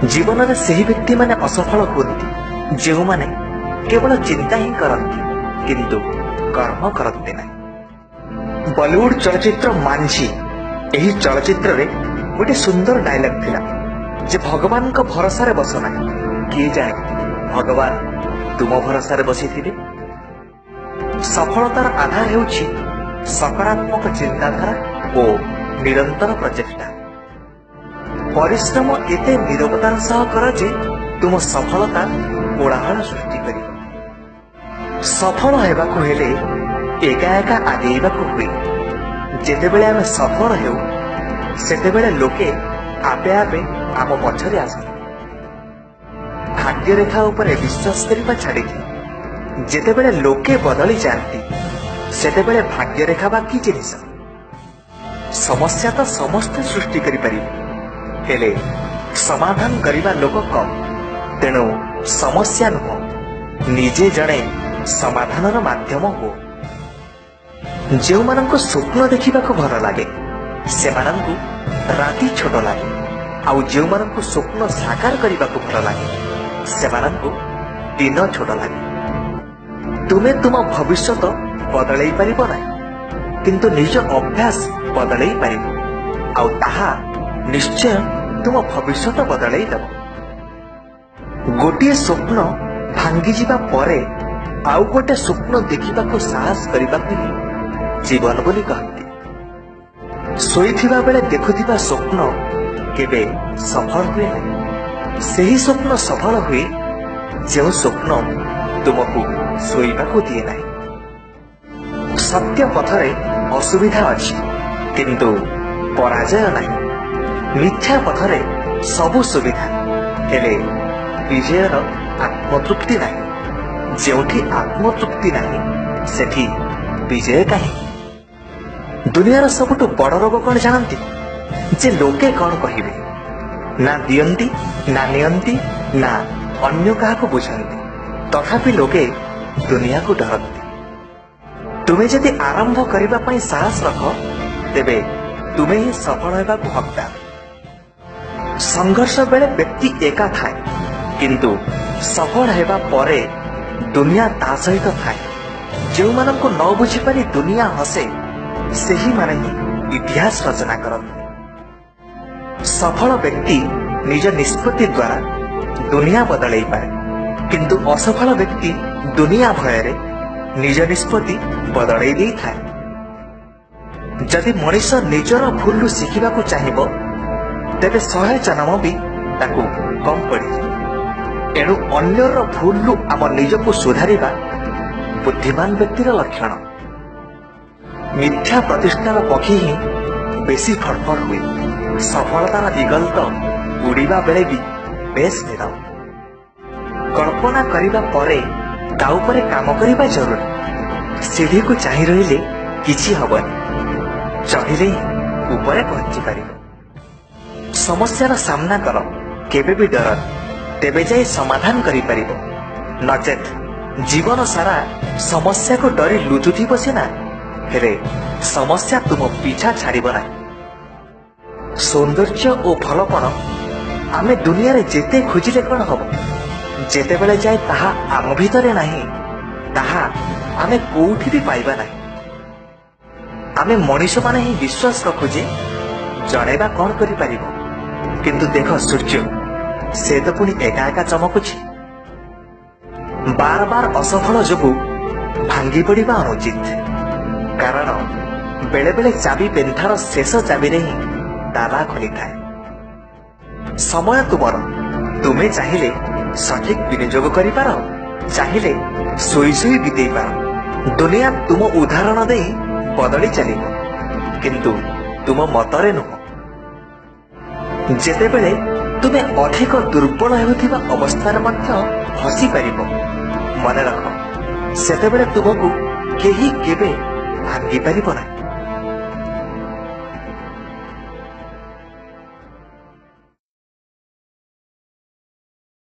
ଜୀବନରେ ସେହି ବ୍ୟକ୍ତିମାନେ ଅସଫଳ ହୁଅନ୍ତି ଯେଉଁମାନେ କେବଳ ଚିନ୍ତା ହିଁ କରନ୍ତି, କିନ୍ତୁ କର୍ମ କରନ୍ତି ନାହିଁ। ବଲିଉଡ ଚଳଚ୍ଚିତ୍ର ମାଞ୍ଝି, ଏହି ଚଳଚ୍ଚିତ୍ରରେ ଗୋଟେ ସୁନ୍ଦର ଡାଇଲଗ ଥିଲା ଯେ ଭଗବାନଙ୍କ ଭରସାରେ ବସ ନାହିଁ, କିଏ ଜାଣେ ଭଗବାନ ତୁମ ଭରସାରେ ବସିଥିବେ। ସଫଳତାର ଆଧାର ହେଉଛି ସକାରାତ୍ମକ ଚିନ୍ତାଧାରା ଓ ନିରନ୍ତର ପ୍ରଚେଷ୍ଟା। ପରିଶ୍ରମ ଏତେ ନିରବତାର ସହ କର ଯେ ତୁମ ସଫଳତା କୋଳାହଳ ସୃଷ୍ଟି କରିବ। ସଫଳ ହେବାକୁ ହେଲେ ଏକା ଏକା ଆଗେଇବାକୁ ହୁଏ। ଯେତେବେଳେ ଆମେ ସଫଳ ହେଉ, ସେତେବେଳେ ଲୋକେ ଆପେ ଆପେ ଆମ ପଛରେ ଆସନ୍ତି। ଭାଗ୍ୟରେଖା ଉପରେ ବିଶ୍ୱାସ କରିବା ଛାଡ଼ିଦିଅ। ଯେତେବେଳେ ଲୋକେ ବଦଳି ଯାଆନ୍ତି, ସେତେବେଳେ ଭାଗ୍ୟରେଖା ବା କି ଜିନିଷ? ସମସ୍ୟା ତ ସମସ୍ତେ ସୃଷ୍ଟି କରିପାରିବେ, ହେଲେ ସମାଧାନ କରିବା ଲୋକ କମ୍। ତେଣୁ ସମସ୍ୟା ନୁହଁ, ନିଜେ ଜଣେ ସମାଧାନର ମାଧ୍ୟମ ହୁଅ। ଯେଉଁମାନଙ୍କୁ ସ୍ୱପ୍ନ ଦେଖିବାକୁ ଭଲ ଲାଗେ, ସେମାନଙ୍କୁ ରାତି ଛୋଟ ଲାଗେ, ଆଉ ଯେଉଁମାନଙ୍କୁ ସ୍ୱପ୍ନ ସାକାର କରିବାକୁ ଭଲ ଲାଗେ, ସେମାନଙ୍କୁ ଦିନ ଛୋଟ ଲାଗେ। ତୁମେ ତୁମ ଭବିଷ୍ୟତ ବଦଳେଇ ପାରିବ ନାହିଁ, କିନ୍ତୁ ନିଜ ଅଭ୍ୟାସ ବଦଳେଇ ପାରିବ, ଆଉ ତାହା ନିଶ୍ଚୟ ତୁମ ଭବିଷ୍ୟତ ବଦଳେଇ ଦେବ। ଗୋଟିଏ ସ୍ୱପ୍ନ ଭାଙ୍ଗିଯିବା ପରେ ଆଉ ଗୋଟେ ସ୍ୱପ୍ନ ଦେଖିବାକୁ ସାହସ କରିବାକୁ ହିଁ ଜୀବନ ବୋଲି କହନ୍ତି। ଶୋଇଥିବା ବେଳେ ଦେଖୁଥିବା ସ୍ୱପ୍ନ କେବେ ସଫଳ ହୁଏ ନାହିଁ। ସେହି ସ୍ୱପ୍ନ ସଫଳ ହୁଏ ଯେଉଁ ସ୍ୱପ୍ନ ତୁମକୁ ଶୋଇବାକୁ ଦିଏ ନାହିଁ। ସତ୍ୟ ପଥରେ ଅସୁବିଧା ଅଛି, କିନ୍ତୁ ପରାଜୟ ନାହିଁ। ମିଥ୍ୟା ପଥରେ ସବୁ ସୁବିଧା, ହେଲେ ବିଜୟର ଆତ୍ମତୃପ୍ତି ନାହିଁ। ଯେଉଁଠି ଆତ୍ମତୃପ୍ତି ନାହିଁ, ସେଠି ବିଜୟ କାହିଁକି? ଦୁନିଆର ସବୁଠୁ ବଡ ରୋଗ କଣ ଜାଣନ୍ତି? ଯେ ଲୋକେ କଣ କହିବେ। ନା ଦିଅନ୍ତି, ନା ନିଅନ୍ତି, ନା ଅନ୍ୟ କାହାକୁ ବୁଝନ୍ତି, ତଥାପି ଲୋକେ ଦୁନିଆକୁ ଡରନ୍ତି। ତୁମେ ଯଦି ଆରମ୍ଭ କରିବା ପାଇଁ ସାହସ ରଖ, ତେବେ ତୁମେ ହିଁ ସଫଳ ହେବାକୁ ହକଦାର। ସଂଘର୍ଷ ବେଳେ ବ୍ୟକ୍ତି ଏକା ଥାଏ, କିନ୍ତୁ ସଫଳ ହେବା ପରେ ଦୁନିଆ ତା ସହିତ ଥାଏ। ଯେଉଁମାନଙ୍କୁ ନ ବୁଝିପାରି ଦୁନିଆ ହସେ, ସେହିମାନେ ହିଁ ଇତିହାସ ରଚନା କରନ୍ତି। ସଫଳ ବ୍ୟକ୍ତି ନିଜ ନିଷ୍ପତ୍ତି ଦ୍ୱାରା ଦୁନିଆ ବଦଳେଇ ପାରେ, କିନ୍ତୁ ଅସଫଳ ବ୍ୟକ୍ତି ଦୁନିଆ ଭୟରେ ନିଜ ନିଷ୍ପତ୍ତି ବଦଳେଇ ଦେଇଥାଏ। ଯଦି ମଣିଷ ନିଜର ଭୁଲରୁ ଶିଖିବାକୁ ଚାହିଁବ, ତେବେ 100 ଜନ୍ମ ବି ତାକୁ କମ୍ ପଡ଼ିଯିବ। ଏଣୁ ଅନ୍ୟର ଭୁଲରୁ ଆମ ନିଜକୁ ସୁଧାରିବା ବୁଦ୍ଧିମାନ ବ୍ୟକ୍ତିର ଲକ୍ଷଣ। ମିଥ୍ୟା ପ୍ରତିଷ୍ଠାର ପକ୍ଷୀ ହିଁ ବେଶୀ ଫଡ଼ଫଡ଼ ହୁଏ। ସଫଳତାର ଇଗଲ ତ ଉଡ଼ିବା ବେଳେ ବି ବେଶ ନୀରବ। କଳ୍ପନା କରିବା ପରେ ତା ଉପରେ କାମ କରିବା ଜରୁରୀ। ସିଢ଼ିକୁ ଚାହିଁ ରହିଲେ କିଛି ହବନି, ଚଢ଼ିଲେ ହିଁ ଉପରେ ପହଞ୍ଚି ପାରିବ। ସମସ୍ୟାର ସାମ୍ନା କର, କେବେ ବି ଡରନି, ତେବେ ଯାଇ ସମାଧାନ କରିପାରିବ। ନଚେତ୍ ଜୀବନ ସାରା ସମସ୍ୟାକୁ ଡରି ଲୁଚୁଥିବ ସିନା, ହେଲେ ସମସ୍ୟା ତୁମ ପିଛା ଛାଡ଼ିବ ନାହିଁ। ସୌନ୍ଦର୍ଯ୍ୟ ଓ ଭଲପଣ ଆମେ ଦୁନିଆରେ ଯେତେ ଖୋଜିଲେ କଣ ହବ, ଯେତେବେଳେ ଯାଏ ତାହା ଆମ ଭିତରେ ନାହିଁ, ତାହା ଆମେ କୋଉଠି ବି ପାଇବା ନାହିଁ। ଆମେ ମଣିଷମାନେ ହିଁ ବିଶ୍ୱାସ ରଖୁ ଯେ ଜଣେ ବା କଣ କରିପାରିବ, କିନ୍ତୁ ଦେଖ ସୂର୍ଯ୍ୟ, ସେ ତ ପୁଣି ଏକା ଏକା ଚମକୁଛି। ବାର ବାର ଅସଫଳ ଯୋଗୁ ଭାଙ୍ଗି ପଡ଼ିବା ଅନୁଚିତ, କାରଣ ବେଳେ ବେଳେ ଚାବି ପେନ୍ଥାର ଶେଷ ଚାବିରେ ହିଁ ତାଲା ଖୋଲିଥାଏ। ସମୟ ତୁମର, ତୁମେ ଚାହିଁଲେ ସଠିକ ବିନିଯୋଗ କରିପାର, ଚାହିଁଲେ ଶୋଇ ଶୋଇ ବିତେଇ ପାର। ଦୁନିଆ ତୁମ ଉଦାହରଣ ଦେଇ ବଦଳି ଚାଲିବ, କିନ୍ତୁ ତୁମ ମତରେ ନୁହଁ। ଯେତେବେଳେ ତୁମେ ଅଧିକ ଦୁର୍ବଳ ହେଉଥିବା ଅବସ୍ଥାରେ ମଧ୍ୟ ହସି ପାରିବ, ମନେ ରଖ ସେତେବେଳେ ତୁମକୁ କେହି କେବେ ଭାଙ୍ଗି ପାରିବ ନାହିଁ।